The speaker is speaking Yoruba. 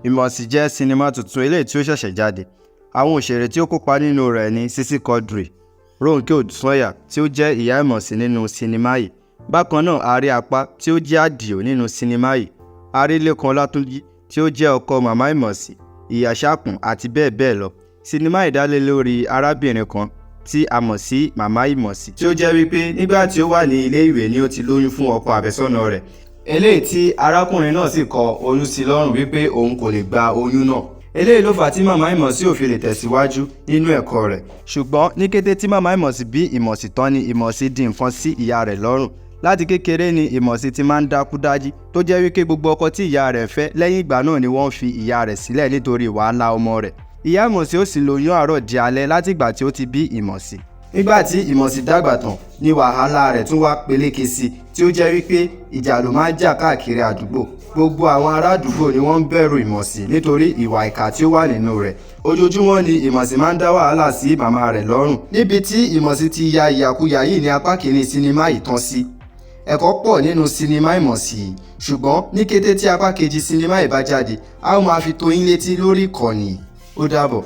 Ìmọ̀sí jẹ́ sinimá tuntun eléyìí tí ó ṣẹ̀ṣẹ̀ jáde. Àwọn òṣèré tí ó kópa nínú rẹ̀ ni Sisi Quadri, Rónkẹ́ Odùsànyà tí ó jẹ́ ìyá Ìmọ̀sí nínú sinimá yìí. Bákan náà, a rí Apá tí ó jẹ́ Àdìó nínú sinimá yìí, a rí Lékan Ọlátúnjí tí ó jẹ́ ọkọ màmá Ìmọ̀sí, Ìyá Ṣàpọ̀n àti bẹ́ẹ̀ bẹ́ẹ̀ lọ. Sinimá yìí dá lé lórí arábìnrin kan tí a mọ̀ sí Màmá Ìmọ̀sí, tí ó jẹ́ wípé nígbà tí ó wà ní ilé ìwé ni ó ti lóyún fún ọkọ àfẹ́sọ́nà rẹ̀, eléyìí tí arákùnrin náà sì kọ oyún sí lọ́rùn wípé òun kò lè gba oyún náà. Eléyìí ló fà á tí Màmá Ìmọ̀sí ò fi lè tẹ̀síwájú nínú ẹ̀kọ́ rẹ̀. Ṣùgbọ́n ní kété tí Màmá Ìmọ̀sí bí Ìmọ̀sí tán ni Ìmọ̀sí di nǹkan sí ìyá rẹ̀ lọ́rùn. Láti kékeré ni Ìmọ̀sí ti máa ń dákú dájí, tó jẹ́ wípé gbogbo ọkọ tí ìyá rẹ̀ fẹ́ lẹ́yìn ìgbà náà ni wọ́n fi ìyá rẹ̀ sílẹ̀ nítorí wàhálà ọmọ rẹ̀. Ìyá Ìmọ̀sí ó sì lóyún àárọ̀ di alẹ́ látìgbà tí ó ti bí Ìmọ̀sí. Nígbà tí Ìmọ̀sí dàgbà tán ni wàhálà rẹ̀ tún wá peléke sí i, tí ó jẹ́ wípé ìjà ló máa ń jà káàkiri àdúgbò. Gbogbo àwọn ará àdúgbò ni wọ́n ń bẹ̀rù Ìmọ̀sí nítorí ìwà ìkà tí ó wà nínú rẹ̀. Ojoojúmọ́ ni Ìmọ̀sí máa ń dá wàhálà sí màmá rẹ̀ lọ́rùn. Níbi tí Ìmọ̀sí ti ya ìyàkuyà yìí ní apá kìíní sinimá yìí tán sí. Ẹ̀kọ́ pọ̀ nínú sinimá Ìmọ̀sí yìí, ṣùgbọ́n ní kété tí apá kejì sinimá yìí bá jáde, a ó máa fi tó yín létí lórí ìkànnì yìí. Ó dàbọ̀.